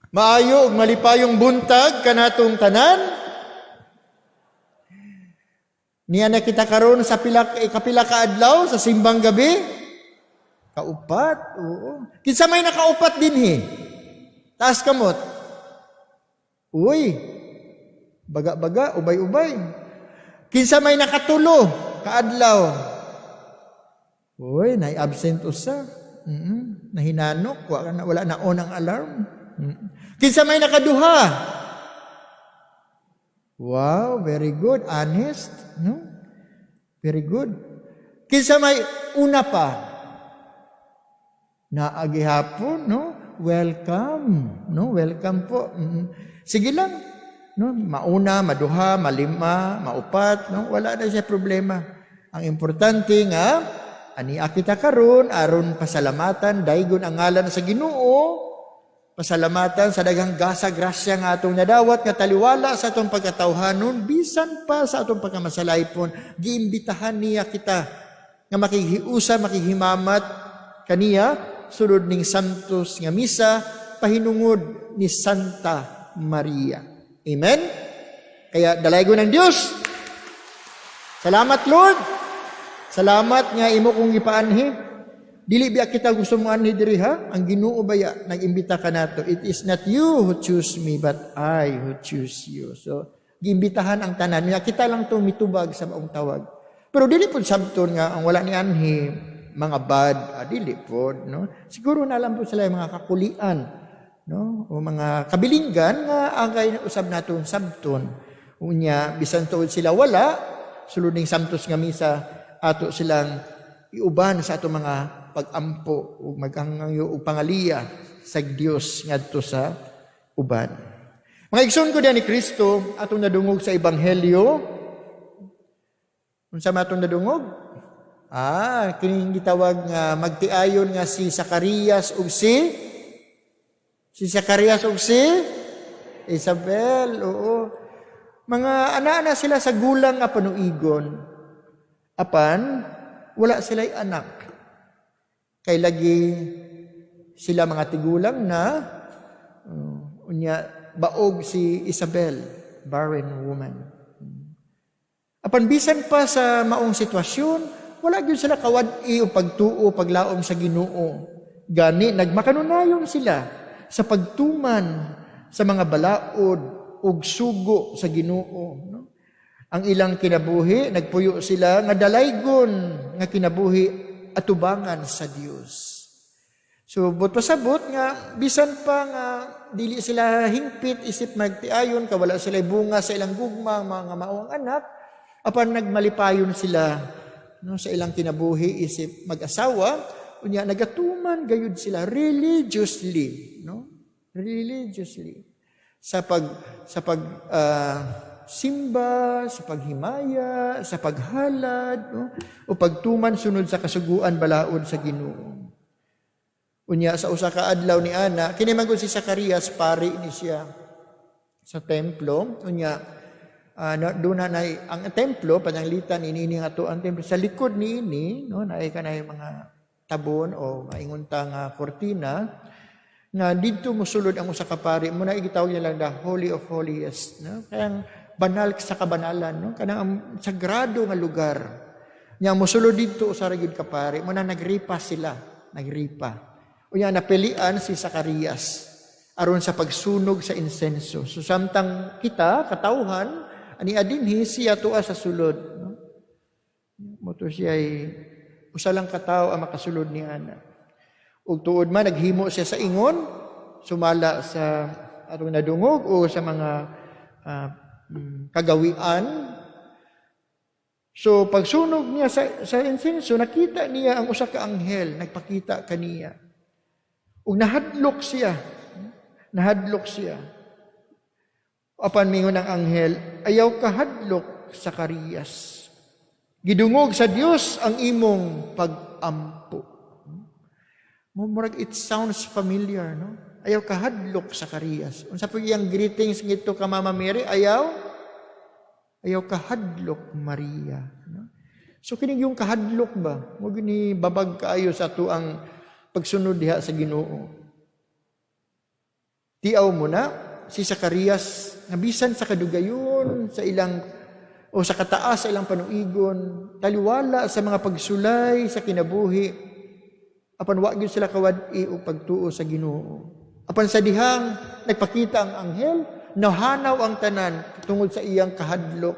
Maayo ug malipayong buntag kanatong tanan. Niya na kita karon sa pila ikapila ka adlaw sa simbang gabi? Kaupat, oo. Kinsa may nakaupat dinhi? Taas kamot. Uy. Baga-baga, ubay-ubay. Kinsa may nakatulo kaadlaw? Uy, nay absent usa. Nahinanok, wala na on ang alarm. Kinsa may nakaduha? Wow, very good. Honest, no? Very good. Kinsa may una pa? Naa gihapon, no? Welcome, no? Welcome po. Sige lang, no? Mauna, maduha, malima, maupat, no? Wala na siya problema. Ang importante nga ania kita karon aron pasalamatan, daygon ang ngalan sa Ginoo, pasalamatan sa daghang gasa grasya nga atong nadawat nga taliwala sa atong pagkatawhanon, bisan pa sa atong pagkamasalaypon, giimbitahan niya kita nga makighiusa, makighimamat kaniya sulod ning Santos nga Misa pahinungod ni Santa Maria. Amen. Kaya dalaygon ng Dios. Salamat, Lord. Salamat nga imo kong gipaanhi. Dili biya kita gusto mo anhi diri, ha? Ang Ginoo baya nag-imbita kanato. It is not you who choose me, but I who choose you. So giimbitahan ang tanan. Nga kita lang to mitubag sa maong tawag. Pero dili pud sabton nga ang wala ni anhi mga bad, dili pod, no? Siguro na lang po sila yung mga kakulian, no? O mga kabilinggan nga angay usab naton sabton. Unya bisan tuod sila wala sulod ning Santos nga Misa, ato silang iuban sa ato mga pagampo ug maghangyo og pangaliya sa Dios ngadto sa uban. Mga igsoon ko diyan ni Kristo, atong nadungog sa Ebanghelyo. Unsa man atong nadungog? Kining gitawag nga magtiayon nga si Zacarias ug si Isabel, oo. Mga ana-ana sila sa gulang nga panuigon. Apan wala sila'y anak. Kay lagi sila mga tigulang na, unya baog si Isabel, barren woman. Apan bisan pa sa maong sitwasyon, wala gyud sila kawad-i o pagtuo, paglaom sa Ginoo. Gani nagmakanunayon sila sa pagtuman sa mga balaod ug sugo sa Ginoo, no? Ang ilang kinabuhi, nagpuyo sila nga dalaygon nga kinabuhi atubangan sa Dios. So, buot pasabot nga bisan pa nga dili sila hingpit isip magtiayon, kawala sila bunga sa ilang gugma mga maong anak, apan nagmalipayon sila, no, sa ilang kinabuhi isip mag-asawa. Unya nagatuman gayud sila religiously, no, religiously sa pag simba, sa paghimaya, sa paghalad, no, o pagtuman sunod sa kasuguan balaod sa Ginoo. Unya sa usa ka adlaw ni ana, kini man gud si Zacarias, pari ni siya sa templo. Unya doon na ang templo pananglitan ini nga to ang templo, sa likod niini, no, naay kanay mga tabon o maingon ta nga kortina nga didto mosulod ang usa ka pari mo na gitawag nila the Holy of Holiest, no, kayang banal sa kabanalan, no, kanang ang sagrado nga lugar. Nya mosulod didto usa ra gyud ka pari mo na nagripa sila, nagripa. Unya napilian si Zacarias aron sa pagsunog sa insenso. So samtang kita katawhan ani adinhi, siya tua sa sulod, no? Mao to siya ay usa lang ka tawo ang makasulod ni ana. Ug tuod man naghimo siya sa ingon sumala sa atong nadungog o sa mga kagawian. So pagsunog niya sa insenso, nakita niya ang usa ka anghel nagpakita kaniya. Ug nahadlok siya. Nahadlok siya. Apan mingon ang anghel, "Ayaw kahadlok, Zacarias. Gidungog sa Dios ang imong pagampo." Murag it sounds familiar, no? Ayaw kahadlok, Zacarias. Unsa po iyang greetings ngadto ka Mama Mary? Ayaw kahadlok, Maria. No? So kini yung kahadlok ba? Mo gini babag kaayo sa atuang pagsunod diha sa Ginoo. Tiaw mo na si Zacarias nga bisan sa kadugayon sa ilang o sa kataas sa ilang panuigon, taliwala sa mga pagsulay sa kinabuhi, apan wa gyud sila kawad-i og pagtuo sa Ginoo. Apan sa dihang nagpakita ang anghel, nahanaw ang tanan tungod sa iyang kahadlok.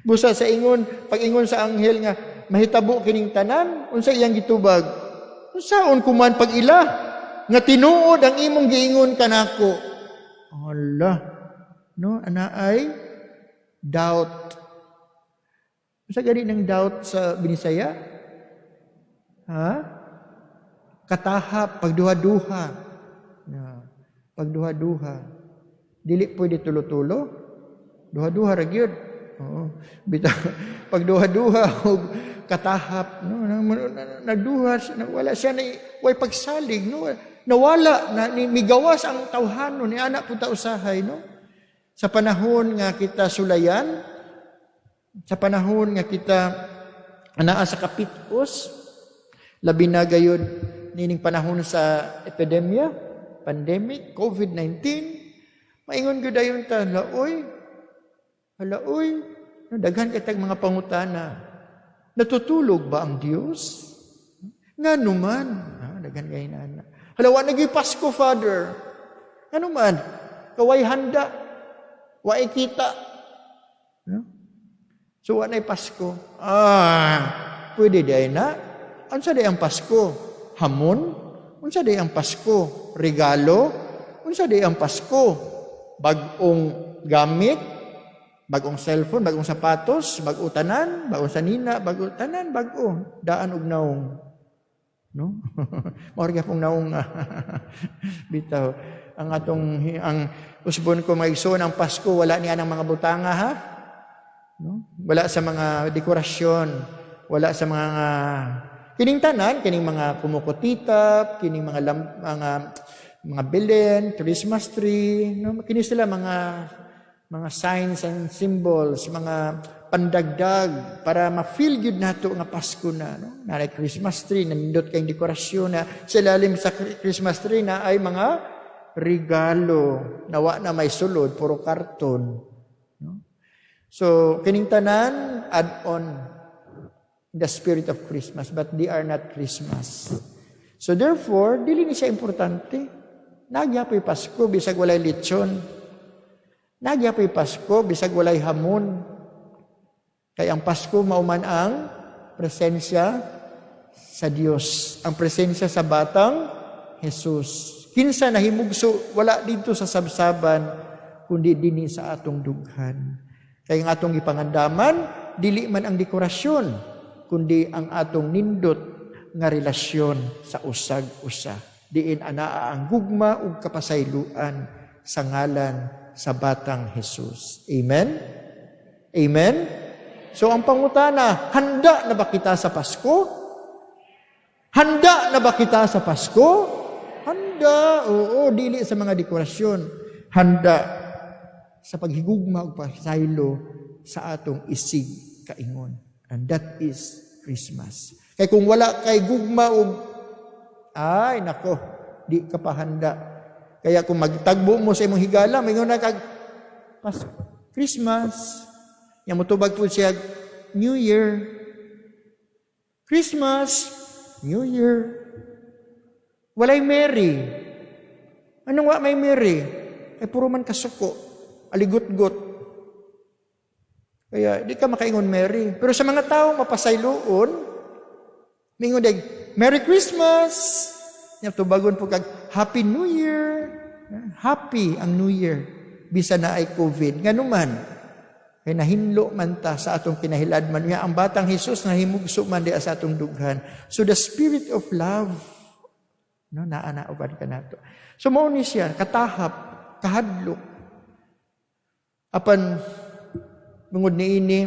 Busa sa ingon, pag-ingon sa anghel nga mahitabo kining tanan, unsa iyang gitubag? "Unsaon kuman pag-ila nga tinuod ang imong giingon kanako?" Allah. No, ana ay doubt. Unsa gani ng doubt sa Binisaya? Ha? Katahap, pagduha-duha. Na, pagduha-duha. Dili pwede tulo-tulo. Duha-duha ra gyud. Oo. Bitaw pagduha-duha og katahap, no, nagduha, wala siya na way pagsalig, no, nawala na ni migawas ang tawhanon ni anak po ta usahay, no, sa panahon nga kita sulayan, sa panahon nga kita anaa sa kapitos, labi na gayud nining panahon sa epidemya, pandemic, COVID-19, maingon gyud dayon ta, "Laoy, halaoy," no, daghan kitag mga pangutana. Natutulog ba ang Dios? Ngano man? Ah, daghan kay nana. "Hala, wa na Pasko, Father. Ngano man? Kaway handa. Waay kita. No? So, wa na'y Pasko." Ah, pwede diay na. Unsa diay ang Pasko? Hamon? Unsa diay ang Pasko? Regalo? Unsa diay ang Pasko? Bag-ong gamit? Bagong cellphone, bagong sapatos, bag-o tanan, bagong sanina, bago tanan, bag-o, daan og naong. No? Mao ra pong naong bitaw. Ang atong ang usbon ko, mga igsoon, ang Pasko wala niya ng mga butanga, ha. No? Wala sa mga dekorasyon, wala sa mga kining tanan, kining mga kumukutitap, kining mga belen, Christmas tree, no? Kini sila mga signs and symbols, mga pandagdag para ma-feel gyud nato nga Pasko na, no? Naa Christmas tree, nindot kay dekorasyon na sa ilalim sa Christmas tree na ay mga regalo na wa na may sulod, puro karton, no? So, kining tanan add on the spirit of Christmas, but they are not Christmas. So therefore, dili ni siya importante. Naa gyapoy Pasko bisag walay lechon. Naa gyapoy Pasko bisag walay hamon. Kay ang Pasko mao man ang presensya sa Dios, ang presensya sa batang Jesus. Kinsa nahimugso wala dito sa sabsaban kundi dinhi sa atong dughan. Kay ang atong gipangandaman dili man ang dekorasyon kundi ang atong nindot nga relasyon sa usag usa. Diin anaa ang gugma ug kapasayloan sa ngalan sa batang Jesus. Amen? Amen? So ang pangutana, handa na ba kita sa Pasko? Handa na ba kita sa Pasko? Handa, oo, dili sa mga dekorasyon. Handa sa paghigugma ug pasaylo sa atong isig kaingon. And that is Christmas. Kay kung wala kay gugma ug, ay nako, di ka pa handa. Kaya kung magtagbo mo sa imong higala, maingon na kag Pas Christmas. Yang motubag po siya, New Year. Christmas, New Year. Walay Merry. Anong wa may Merry? Kay puro man kasuko, aligot-got. Kaya di ka makaingon Merry. Pero sa mga tao mapasayloon, mingon dag, "Merry Christmas!" Nya tubagon po kag "Happy New Year." Happy ang New Year. Bisa na ay COVID. Ngano man, kay nahinlo man ta sa atong kinahiladman. Nga ang batang Jesus nahimugso man diha sa atong dughan. So the spirit of love, no, naa na uban kanato. So mao ni siya katahap, kahadlok. Apan bungod niini,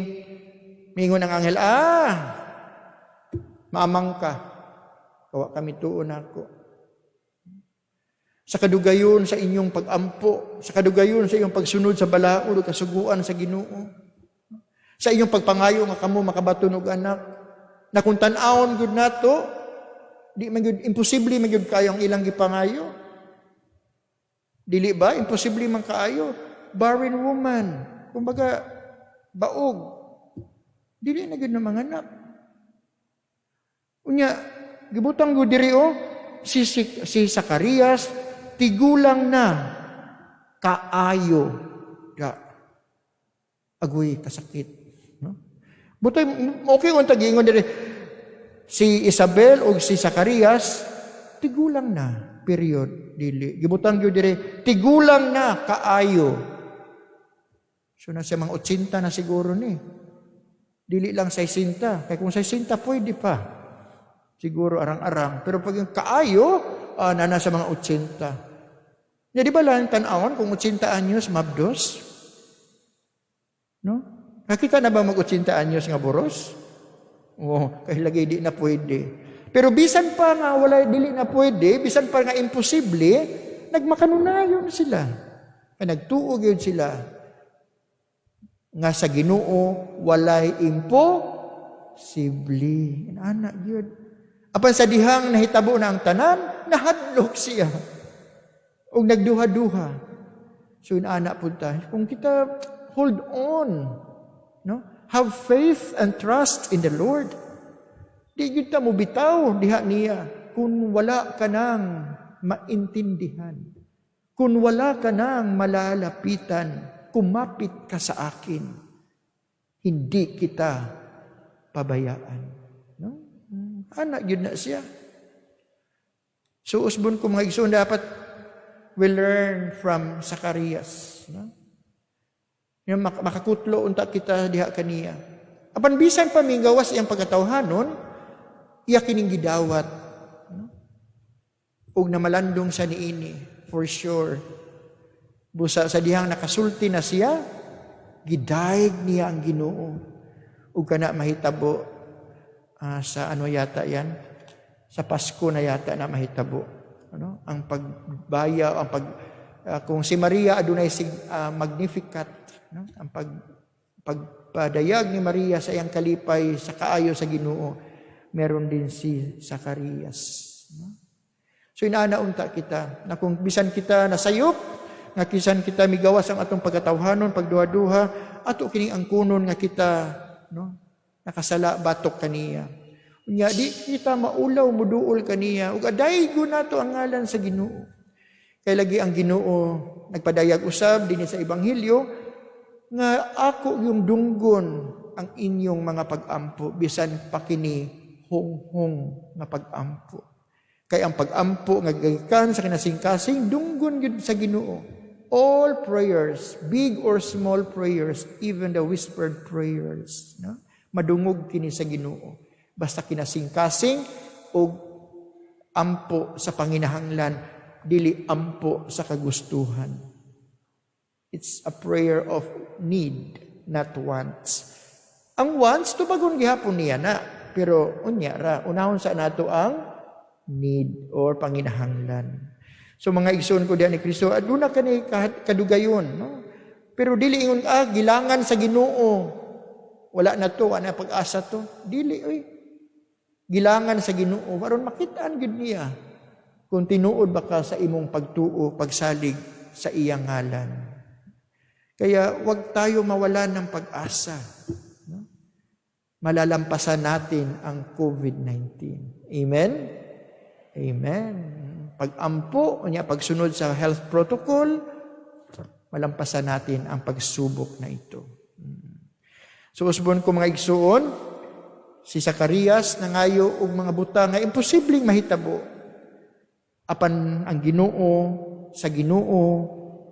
mingon ang anghel, "Ah, maamang ka. Kawa kami tuon ako. Sa kadugayon sa inyong pag-ampo, sa kadugayon sa inyong pagsunod sa balaod ug kasuguan sa Ginoo. Sa inyong pagpangayo nga kamo makabaton og anak, na kung tan-awon gud nato, di man gud imposible man gud kayo ang ilang gipangayo. Dili ba? Imposible man kaayo. Barren woman. Kumbaga, baog. Dili na gyud na manganak. Unya, gibutang gud diri oh, si Zacarias tigulang na kaayo. Ga. Agoy kasakit. No? Butoy, okay unta giingon diri si Isabel o si Zacarias tigulang na, period. Dili gibutang gyud diri tigulang na kaayo. So nasa mga 80 na siguro ni. Dili lang 60. Kay kung 60, pwede pa. Siguro arang-arang. Pero pag yung kaayo, na nasa mga 80. Ya, di ba lang tan-awon kung 80 anyos mabdos? No? Nakita na ba mag 80 anyos nga buros? Oh, kay lagi di na pwede. Pero bisan pa nga wala, dili na pwede, bisan pa nga imposible, nagmakanunayon sila. Kay nagtuo gyud sila nga sa Ginoo walay imposible. Ana gyud. Apan sa dihang nahitabo na ang tanan, nahadlok siya. Og nagduha-duha. So ana pud ta. Kung kita hold on, no? Have faith and trust in the Lord. Di gyud ta mobitaw diha niya kung wala ka nang maintindihan. Kung wala ka nang malalapitan, kumapit ka sa akin. Hindi kita pabayaan. No? Ana gyud na siya. So usbon ko, mga igsoon, dapat we learn from Zacarias. No? Yung makakutlo unta kita diha kaniya. Apan bisan pa minggawas iyang pagkatawhanon, iya kining gidawat. No? Ug namalandong sa niini, for sure. Busa sa dihang nakasulti na siya, gidayeg niya ang Ginoo. Ug kana mahitabo sa ano yata yan? Sa Pasko na yata na mahitabo. Ano? Ang pagbaya, ang pag kung si Maria adunay sig Magnificat, no? Ang pagpadayag ni Maria sa iyang kalipay sa kaayo sa Ginoo, meron din si Zacarias. No? So inaana unta kita na kung bisan kita nasayop, nga bisan kita migawas ang atong pagkatawhanon, pagduha-duha, ato kining angkunon nga kita, no, nakasala batok kaniya. Unya di kita maulaw muduol kaniya ug adaygon nato ang ngalan sa Ginoo. Kay lagi ang Ginoo nagpadayag usab dinhi sa Ebanghelyo nga ako yung dunggon ang inyong mga pag-ampo bisan pa kini honghong nga pag-ampo. Kay ang pag-ampo nga gikan sa kinasingkasing, dunggon gyud sa Ginoo. All prayers, big or small prayers, even the whispered prayers, no? Madungog kini sa Ginoo. Basta kinasingkasing og ampo sa panginahanglan, dili ampo sa kagustuhan. It's a prayer of need, not wants. Ang wants, tubagon gihapon niya na. Pero unya ra, unahon sa nato ang need or panginahanglan. So mga igsoon ko diha ni Kristo, aduna kani kadugayon, no? Pero dili ingon gilangan sa Ginoo. Wala na to, wala na pag-asa to. Dili oy. Gilangan sa Ginoo aron makitaan gyud niya kung tinuod ba ka sa imong pagtuo, pagsalig sa iyang ngalan. Kaya wag tayo mawalan ng pag-asa. No? Malalampasan natin ang COVID-19. Amen? Amen. Pag-ampo, unya pagsunod sa health protocol, malampasan natin ang pagsubok na ito. So usbon ko, mga igsuon, si Zacarias nangayo og mga butang nga imposibleng mahitabo. Apan ang Ginoo, sa Ginoo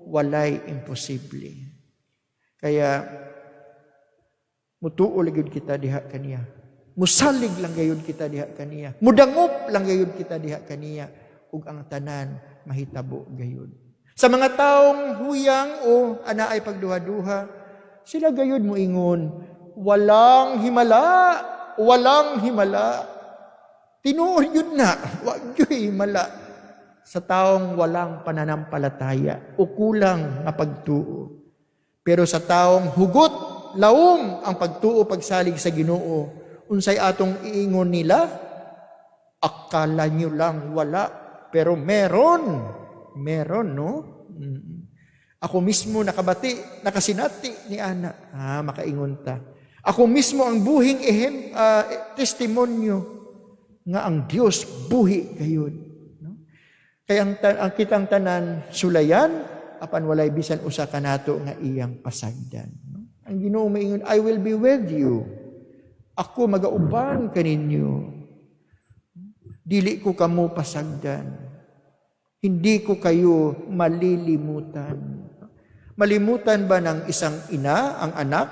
walay imposible. Kaya mutuo lang gyud kita diha kaniya. Musalig lang gayud kita diha kaniya. Mudangop lang gayud kita diha kaniya ug ang tanan mahitabo gayud. Sa mga taong huyang o anaay pagduha-duha, sila gayud moingon, "Walang himala, walang himala." Tinuod yun na, wa gyud himala sa taong walang pananampalataya o kulang nga pagtuo. Pero sa taong hugot, lawom ang pagtuo, pagsalig sa Ginoo, unsay atong iingon nila? "Akala nyo lang wala, pero meron." Meron, no? Ako mismo nakabati, nakasinati ni ana. Ah, makaingon ta. Ako mismo ang buhing testimonyo nga ang Dios buhi gayud. No? Kaya ang kitang tanan sulayan, apan walay bisan usa kanato nga iyang pasagdan. No? Ang Ginoo maingon, "I will be with you." Ako magauban kaninyo. Dili ko kamo pasagdan. Hindi ko kayo malilimutan. Malimutan ba ng isang ina ang anak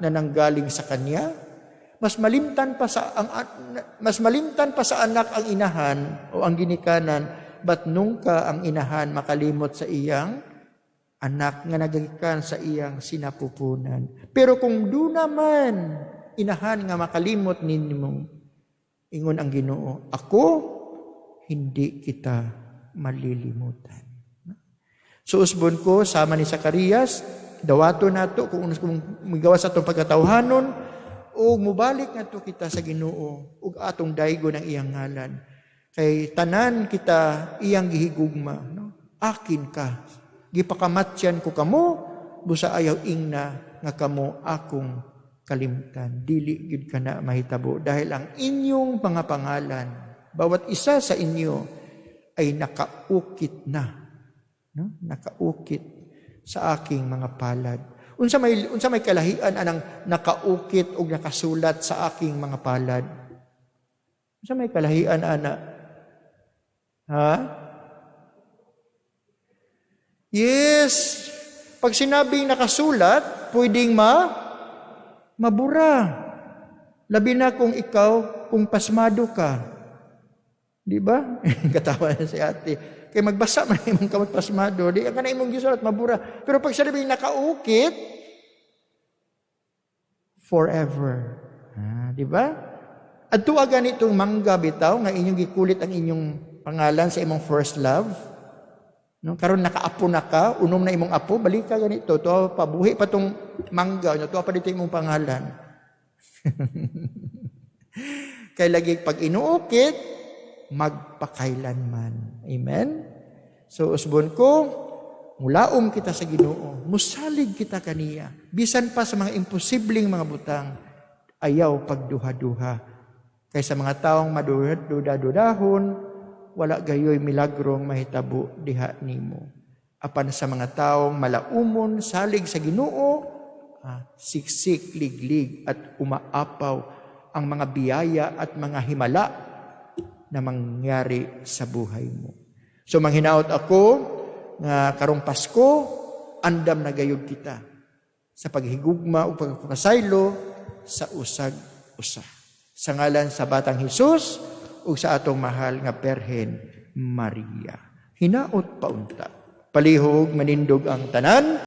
na nanggaling sa kanya? Mas malimtan pa sa anak ang inahan o ang ginikanan, but nungka ang inahan makalimot sa iyang anak nga nagagikan sa iyang sinapupunan. Pero kung duna man inahan nga makalimot ninyo, ingon ang Ginoo, "Ako hindi kita malilimutan." So usbon ko, sama ni Zacarias, dawato nato kung migawas atong pagkatawhanon ug mubalik nato kita sa Ginoo ug atong daygon ang iyang ngalan. Kay tanan kita iyang gihigugma, no? "Akin ka. Gipakamatyan ko kamo, busa ayaw ingna nga kamo akong kalimtan." Dili gyud kana mahitabo dahil ang inyong mga pangalan, bawat isa sa inyo ay nakaukit na, no? Nakaukit sa aking mga palad. Unsa may kalahian anang nakaukit og nakasulat sa aking mga palad? Unsa may kalahian ana? Ha? Yes. Pag sinabing nakasulat, pwedeng mabura. Labi na kung ikaw, kung pasmado ka. Di ba? Katawa na si ate. Kay magbasa man imong kamot pasmado, di ka na imong gisulat mabura. Pero pag sinabing nakaukit, forever. Ah, di ba? Adto ganitong mangga bitaw nga inyong gikulit ang inyong pangalan sa imong first love. No, karon nakaapo na ka, unom na imong apo, balik ka ganito, to pabuhi pa tong mangga, no, tuwa pa dito imong pangalan. Kay lagi pag inuukit, magpakailanman. Amen? So usbon ko, mulaom kita sa Ginoo, musalig kita kaniya, bisan pa sa mga imposibleng mga butang, ayaw pagduha-duha. Kay sa mga taong maduda-dudahon, wala gayoy milagrong mahitabo diha nimo. Apan sa mga taong malaumon, salig sa Ginoo, siksik, liglig at umaapaw ang mga biyaya at mga himala na mangyari sa buhay mo. So manghinaot ako nga karong Pasko, andam na gayud kita sa paghigugma o pagpapasaylo sa usag usa. Sa ngalan sa Batang Hesus ug sa atong mahal nga Birhen Maria. Hinaot paunta. Palihog manindog ang tanan.